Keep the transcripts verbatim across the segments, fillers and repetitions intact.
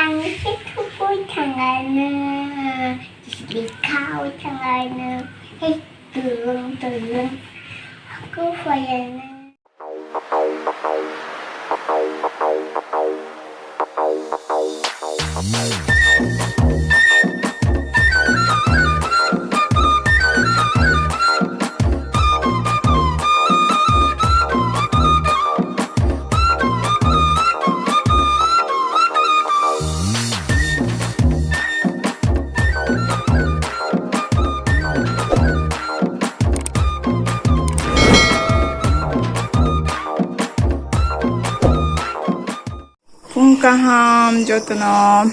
Ang se thupui thangano, bikhao thangano, hei tulung tulung, aku phaiyano. Phung kaham jotono,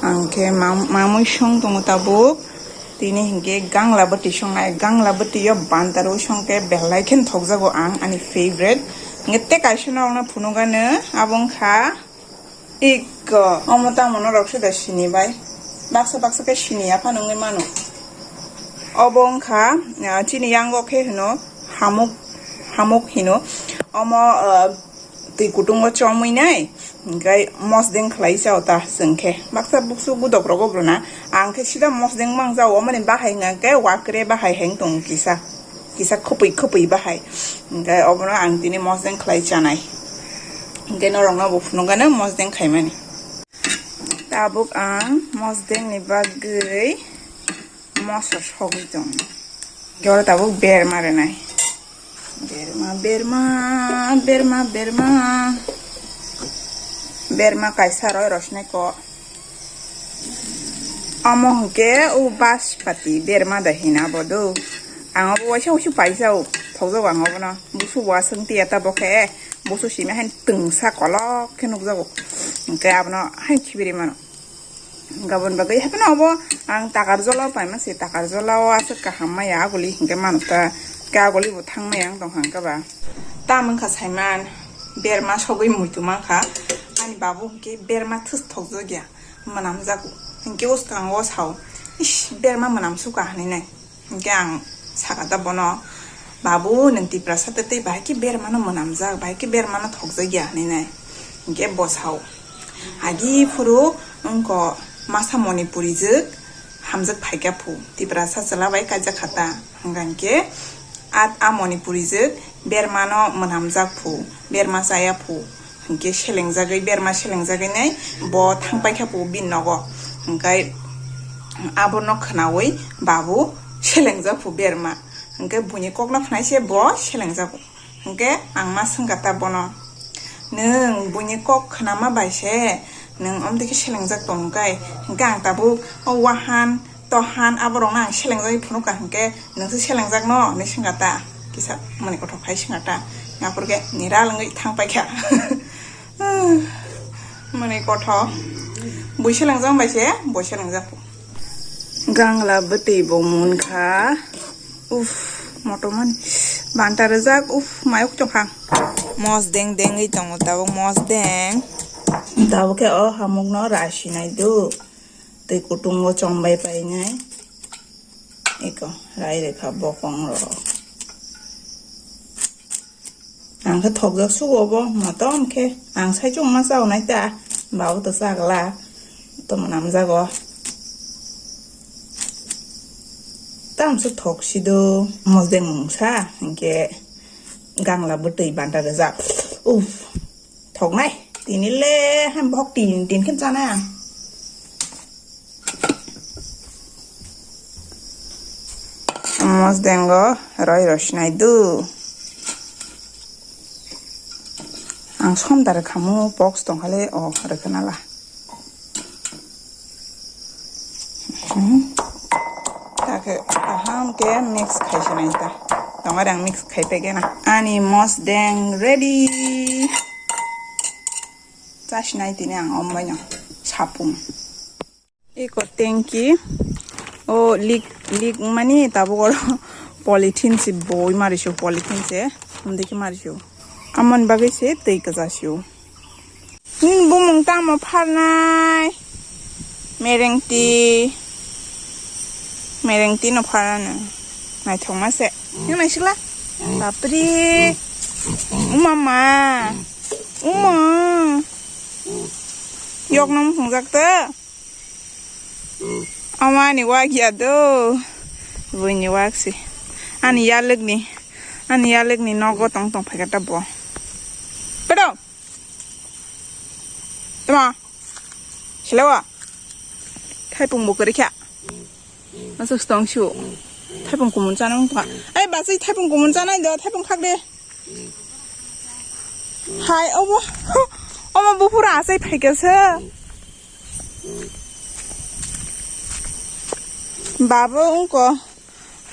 ang khe mam-, mamui song tongo tabuk. Tini hinkhe gangla bwtwi songnai, gangla bwtwi o bantaro song khe belai khe thokjago ang, ani favorite. Hinkhe tei kaisa norokno phunukgano, abo wngkha iko. Omo tamo norok se da sini bai, baksa baksa khe sini ya phano wngwi mano. Obo wngkha, ah, chini yango khe hino hamuk, hamuk hino. Omo, ah, twi kutungo chomwi nai, hinkhe mosdeng khlai chao ta chwng khe. Baksa buksu gudok rogo brona, ang khe sida mosdeng mang jao, omoni bahai hwnka khe wakre bahai heng tong kisa, kisa khupui khupui bahai. Hinkhe obono ang tini mosdeng khlai chanai. Hinkhe norokno bo phunukgano mosdeng khaimani. Tabuk ang mosdeng ni bagwi moso sogwi tongo. Hinkhe oro tabuk berma rwnai. Berma, berma, berma, berma. Berma kaisa roi rosnai ko. Omo hwnkhe o baspati berma da hina bo do. Ang obo waisa waisa paisa o. Thokjago ang obono. Busu wasung tiya ta bo khe. Busu simi hain twngsa kolok khe nukjago. Hwnkhe abono hain khibiri mano. Gabon bagwi haphano obo ang takar jolao paima se, takar jolao aswk kaham maya aguli hinkhe mano ta, khe aguli bo thang maya wng tong kha ba. Tam wngkha saiman, berma sogwi muitu mankha, ani babu hinkhe berma thus thokjak ya, mwnamjago, hinkhe uskango sao, "Ish, berma mwnamsukha," hinwi nai. Hinkhe ang sakha ta bono, "Babu, nwng Tiprasa tei tei bahai khe bermano mwnamjak, bahai khe bermano thokjak ya," hinwi nai. Hinkhe bo sao, "Agi phuru wngkha masa Manipuri jwk hamjak phaikha phu, Tiprasa chwla bai kaijak kha ta," hwnkha hinkhe a, a Manipuri jwk bermano mwnamjak phu, berma chaya phu. Hinkhe selengjagwi, berma selengjagwi nai bo thang paikha phu bini nogo. Hinkhe abono khwnawi babu selengjak phu berma. Hinkhe buini kokno khwnai se bo selengjago. Hinkhe ang ma swngkha ta bono, "Nwng buini kok khwnama bai se nwng omtwi khe selengjak tong kai?" Hinkhe ang tabuk o wahan tohan aborokno ang selengjagwi phunukha hinkhe, "Nwngse selengjak no?" hinwi swngkha ta. Kisa mani kothok khai swngkha ta. Aphuru khe niral wngwi thang paikha. Mani kothok. Bui selengjak bai se, bui selengjak. Gangla bwtwi bo munkha. Uff, motomani. Banta rwjak, uff, mayok tongkha. Mosdeng dengwi tongo tabuk mosdeng. Tabuk khe o hamukno rasinai do. Twi kutungo chombai painai. Eko, rai rwkha bokong rok. Ang khe thokjak sugo bo, motom khe. Ang sai chukma chaunai ta, babu to chagla. To mwnamjago. Tamsuk thok sido, mosdeng mungsa, hinkhe gangla bwtwi banta rwjak. Uff. Thoknai. Tini le ham bok tin, tin khe chanai ang. Mosdengo roi rosnai do. Ang som da rwkhamu box tongkhale o rwkhanala. Hmm. Takhe kaham khe mix khai sanai ta. Tongmani ang mix khai pegena. Ani mosdeng ready. Chasinai tini ang ombaino sapung. Iko tengki. O leak, leak mani tabuk oro polythene se boi mari su, polythene se. Umdiki mari su. Amon bagwi se tei kwchasio. Nini bumung tamo pharnai? Merengti. Merengti no pharano. Naithokma se. Nang naisikla? Bapre. Umama. Uma. Yok nang phungjak ta. Ama ni wak ya do. Buini wak si. Ani yalek ni. Ani yalek ni nogo tong tong phaikar ta bo. Pedo. Tama. Selawa. Thaipung bo kari kha. Aswk tong sio. Thaipung kumun chana wng tongkha. Ai, basai thaipung kumun chanai do, thaipung khak de. Hai, obo, obo buphuru asai phaikha se. Babo wngko.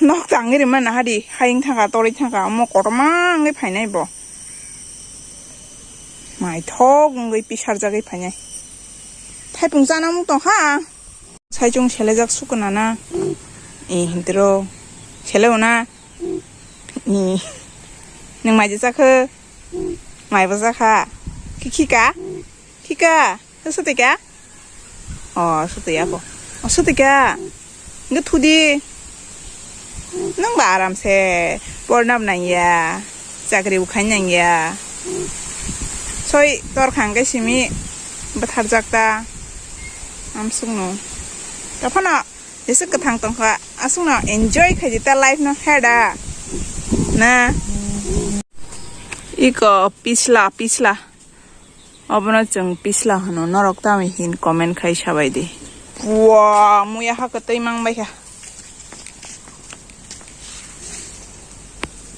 Nok tangwi rima nahadi, hai wng thangkha, torwi thangkha, omo kotorma wngwi phainai bo. Maithok wngwi pisarjagwi phainai. Thaipung chana wng tongkha. Saichung selejak sukuna na. E, hintiro. Sele una. E. Nung mai jesa khe. Mai bo jakha. Ki khika? Khika. Sutika? O, sutika ko. O, sutika. Nge thudi. Nung ba aram se. Pornam nang ya. Chakri bukhai nang ya. Soi tor khang kai simi. Batharjak ta. Amsung no. Kaphana. Jesa kwthang tongkha, aswkno enjoy khaidi ta life no, he da? Na? Iko pisla, pisla. Obono chwng pisla hwno, norok tamo hin comment khai sabai di. Wa, muya ha kwtwi mang bai kha.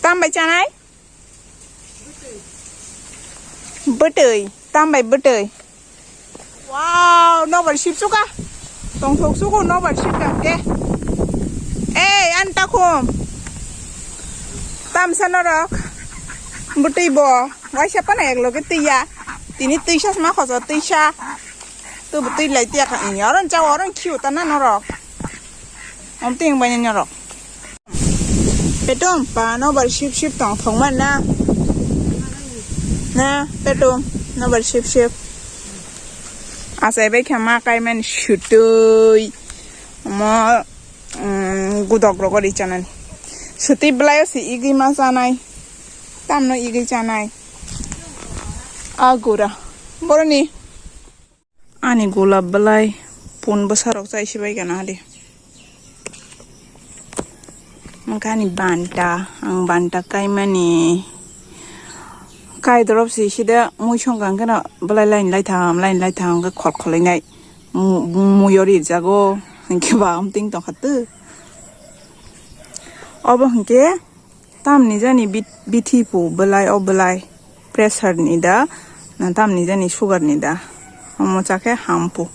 Tam bai chanai? Bwtwi, tam bai bwtwi. Wow, nobar sip suka. Tongthok suku nobar sip kang ke. Ei, an takhum. Tamsa norok. Bwtwi bo. Waisa pana ek loge twiya. Tini twisa sma khoso twisa. Tu bwtwi lai tiya kha. Ini oron chao oron khiu ta na norok. Om ting bai norok. Petum, pa nobar sip sip tong thok man na. Na, petum, nobar sip sip. Asai bai kha ma kai man sutui. Mo, mm, gudok rogori chanani. Sutui blai o si igwi ma chanai. Tamno igwi chanai. Agura. Boroni. Ani gulab belai pun bwsarok chai sibai gana di. Mangkha ani banta, ang banta kaimani kai dorop si sida mui songkha hwnkhe no belai line lai tham, line lai tham hwnkhe khol khol wngnai mu-, muiyo rirjago hwnkhe ba amting tongkha tw. Obo hwnkhe Tamni jani bit-, bithi pu belai o belai pressure ni da, na tamni jani sugar ni da. Omo chakhe ham pu.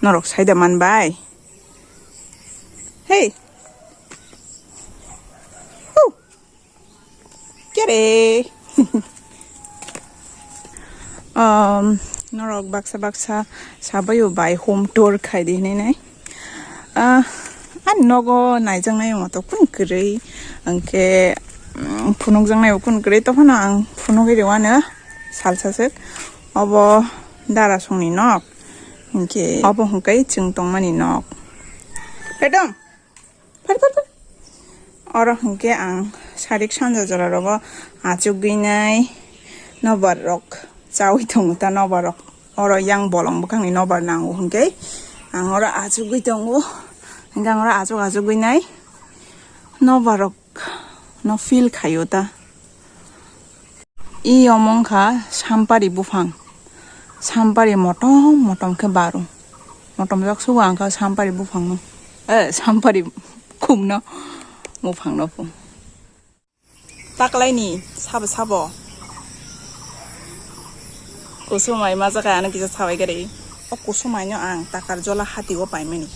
Norok saida man bai. Hey. Hu. Kere. Um, norok baksa baksa sabayo bai home tour khai di hinui nai. Ah, ani nogo naijaknai moto kun kwrwi, hwnkhe, mm, phunukjaknai bo kun kwrwi, tophano ang phunugwi rwano salsa swk. Obo dara songni nok, hwnkhe obo hwnkhe chwng tongmani nok. Pedom, phar, phar, phar. Oro hwnkhe ang sarik sanja jora rogo achukgwi nai nobar rok chaui tongo ta nobar rok. Oro yang bolong bwkhakni nobar nango hwnkhe ang oro achugwi tongo, hwnkhe ang oro achuk achugwi nai nobar rok no feel khaio ta. I omo wngkha sampari buphang, sampari motom motom khe baru, motom jak sugo ang kha sampari buphangno, eh, sampari khumno, buphangno phu. Taklaini sabo sabo. Kusumai ma jaga ano kisa sabai gari. O kusumaino ang takar jola hati o paimani.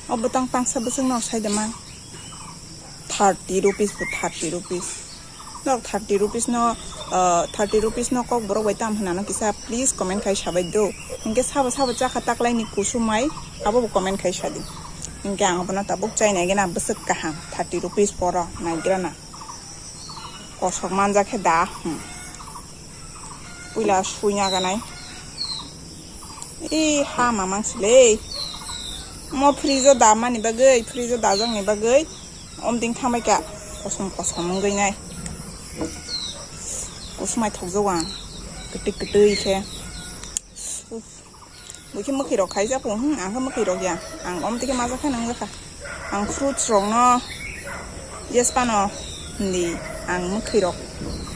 O bwtang tangsa bwswkno sai de ma. Thirty rupees bo thirty rupees. Nok thirty rupees no, ah, thirty rupees no kok borok bai tam hinano kisa please comment khai sabai do. Hingke sabo sabo chakha taklaini kusumai abo bo comment khai sadi. Hingke ang abono tabuk chainai gena bwswk kaham thirty rupees poro naigrana. Kosok manjak khe da, hmm. Puila suina ganai. Ee, ha mamang sile. Mo fridge o da mani bagwi, fridge o da jakni bagwi. Om ding thambai ka. Kosom kosom wngwi nai. Kusumai thokjak ang. Kwtwi kwtwi khe. Uff. Buikhe mwkhwi rok khaijak kho, hmm, ang khe mwkhwi rok ya. Ang om tike majak khe nang jakha. Ang fruits rok no yes pano hindi ang mwkhwi rok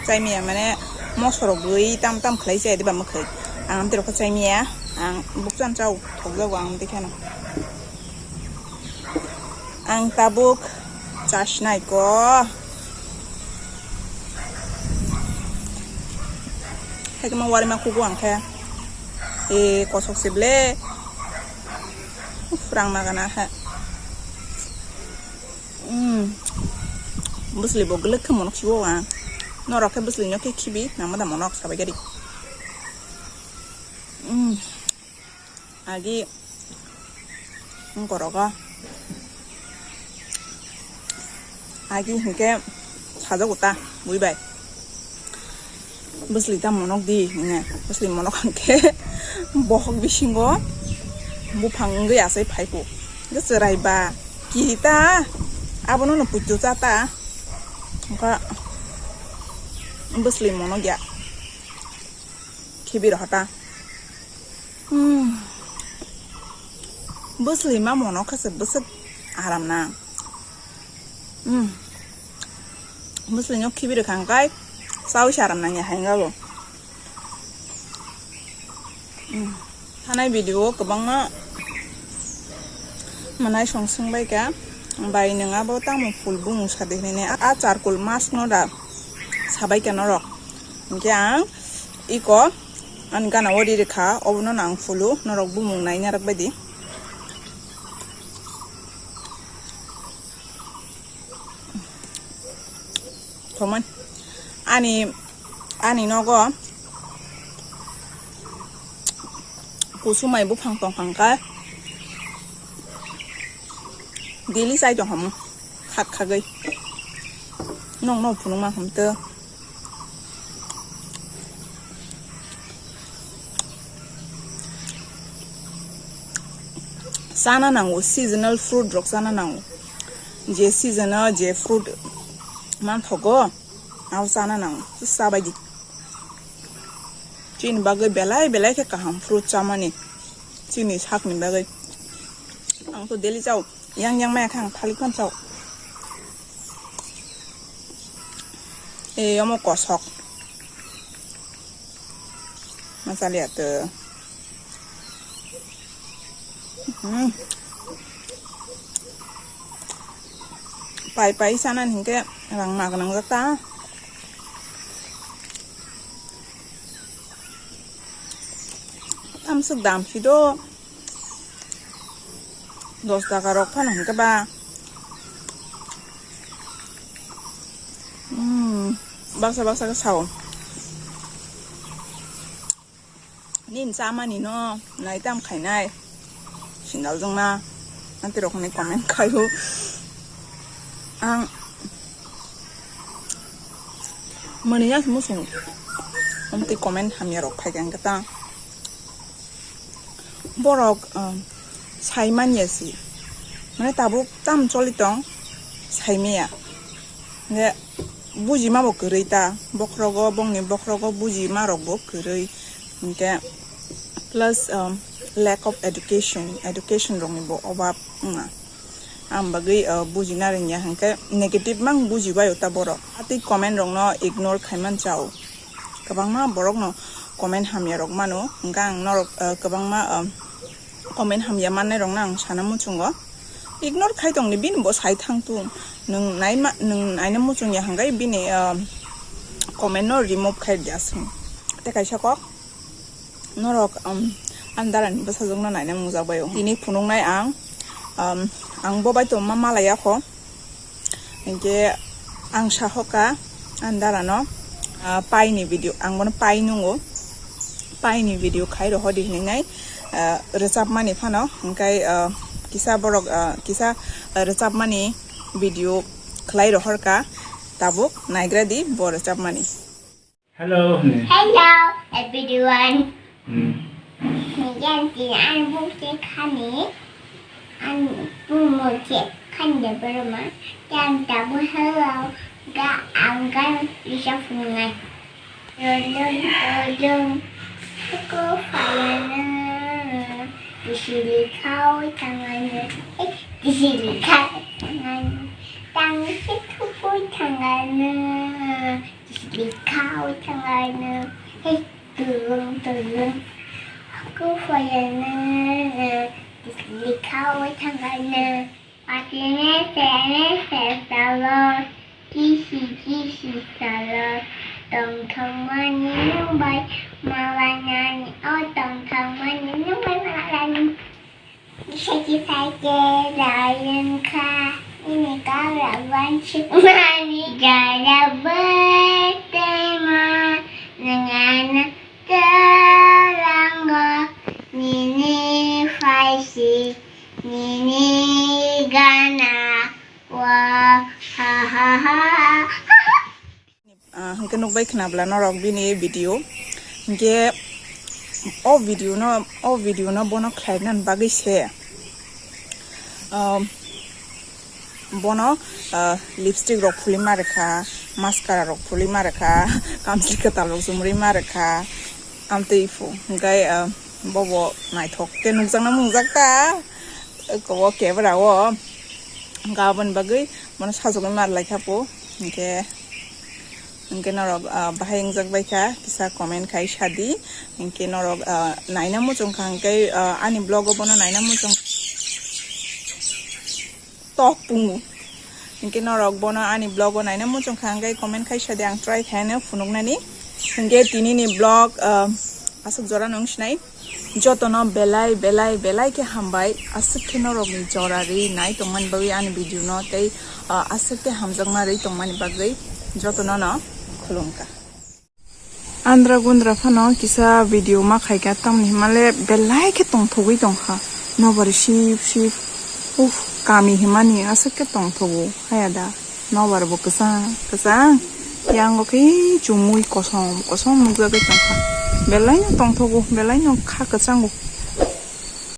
chai maya, mane moso rok bui tam tam khlai chai diba mwkhwi. Ang amtwi rok khe chai maya. Ang bukchan chao thok jago ang tike no. Ang tabuk chasnai ko. Hai khe ma wari ma kuku ang khe. E kosok se ble. Uf, rang ma gana ha. Hmm. Bwsli bo glwk khe monok siwo ang. Norok khe bwsli nyok khe khibi nang ma da monok sabai gari. Hmm. Agi wngkorogo. Agi hinkhe sajago ta bui bai. Bwsli ta monok di hwnwi. Bwsli monok hinkhe bohok bisingo buphang wngwi achai phai kho. Hinkhe chwrai ba kiri ta abono no puitu cha ta. Wngkha bwsli monok ya. Khibi rohor ta. Hmm. Bwsli ma monok khe se bwswk aram na. Hmm. Bwsli no khibi rwkha hwnkhe chaui se aram nangya hai wngkha bo. Hmm. Thanai video o kwbangma mwnai song swngbai kha, bai nwng abo tamo phul bumung sadi hinwi a charcoal mask no da sabai kha norok. Hinkhe ang iko ani gana o ri rwkha, obono no ang phulu, norok bumung nai narwk baidi. Thomani ani, ani nogo kusumai buphang tongphang kha daily chai tongkha mung khak khagwi. Nokno phunukma hum to. Chana nango, seasonal fruit rok chana nango. Je season o je fruit manthogo, abo chana nango, chabaidi. Chini bagwi belai belai khe kaham fruit chamani, chini sakni bagwi. Ang to daily chao, yang yang maya khe ang thalik phano chao. E omo kosok. Masaliya to. Hmm. Pai pai sana hinkhe rang ma gwnang jak ta. Tamswk dam si do. Dos taka rok phano hinkhe ba. Hmm. Baksa baksa khe sao. Nini chamani no nai tam khainai. Sindal jongma. Anti rok ni comment khaio. Ang mani ya musung. Anti comment hamya rok khai kang kata. Borok, um, sai manya si. Mane tabuk tam choli tong sai maya. Nge bujima bo kwrwi ta. Bokhrogo, bongni bokhrogo bujima rok bo kwrwi. Hinkhe plus, um, lack of education, education rokni bo obab wngma. Ang bagwi, uh, bujina rwngya hinkhe negative mang bujibaio ta borok. Atwi comment rokno ignore khaiman chao. Kwbangma borokno comment hamya rok mano, hinkhe ang norok, uh, kwbangma, um, comment hamya mannai rokno ang sana muchungo. Ignore khai tongni bini bo sai thang tung. Nwng naima, nwng naina muchungya hwnkhe bini, ah, comment no remove khai rwdi aswk. Tei kaisa kok norok, um, ani dara ni bwsajwk no naina mungjakbai o. Tini phunuknai ang, um, ang bo bai tongma malaya kho. Hinkhe ang sahoka ani dara no, ah, pai ni video, ang bono pai nungo. Pai ni video khai rohor di hinwi nai, ah, rwchapmani phano, hwnkhe, ah, kisa borok, ah, kisa, ah, rwchapmani video khlai rohor kha, tabuk naigra di bo rwchapmani. Hello. Hello, everyone. Hmm. Yan tin ang bukti khani, ang bumukhe khande berma, yan tabuk hello ga ang gan lisa phunai. Dolong, dolong, aku payana. Tisili khawi thangano, eh, tisili khawi thangano, tangsi thupui thangano, tisili khawi thangano, hei tulung tulung, haku phayano, tisili khawi thangano, patini sene sesalo, kisi kisi salo, tongthokmani nwng bai malanani, o tongthokmani nwng bai malanani. Saki saki layan kha, ini kara bansi mani gara bete ma, nangana terango, nini faisi, nini gana, wa ha ha ha ha ha. Ah, hwnkhe nukbai khna bwla norok bini video. Hwnkhe o video no, o video no bono khlainani bagwi se, um, bono, ah, lipstick rok phulwi ma rwkha, mascara rok phulwi ma rwkha, kamchwlwi kwtal rok chumrwi ma rwkha, amtwi phu. Hwnkhe, ah, bobo naithok khe nukjakna mungjak ta, kobo camera o. Hwnkhe aboni bagwi bono sajagwi ma rwlai kha phu. Hwnkhe, hwnkhe norok, ah, bahai wngjak bai kha, kisa comment khai sadi. Hwnkhe norok, ah, naina muchung kha hwnkhe, ah, ani vlog o bono naina muchung tok pungu. Hwnkhe norok bono ani vlog o naina muchung kha hwnkhe comment khai sadi, ang try khaino phunuknani. Hwnkhe tinini vlog, ah, aswk jora no wng sinai. Jotono belai, belai, belai khe hambai. Aswk khe norokni jora ri nai tongmani bagwi ani video no tei, ah, aswk khe hamjakma ri tongmani bagwi jotono no khulumkha. Andra gundra phano kisa video ma khaikha, tamni hwnmale belai khe tongthogwi tongkha. Nobar sip sip, uff, kami hwnmani aswk khe tongthogo, haya da. Nobar bo kwchang kwchang, yango khe chumui kosom kosom nukjagwi tongkha. Belai no tongthogo, belai no kha kwchango.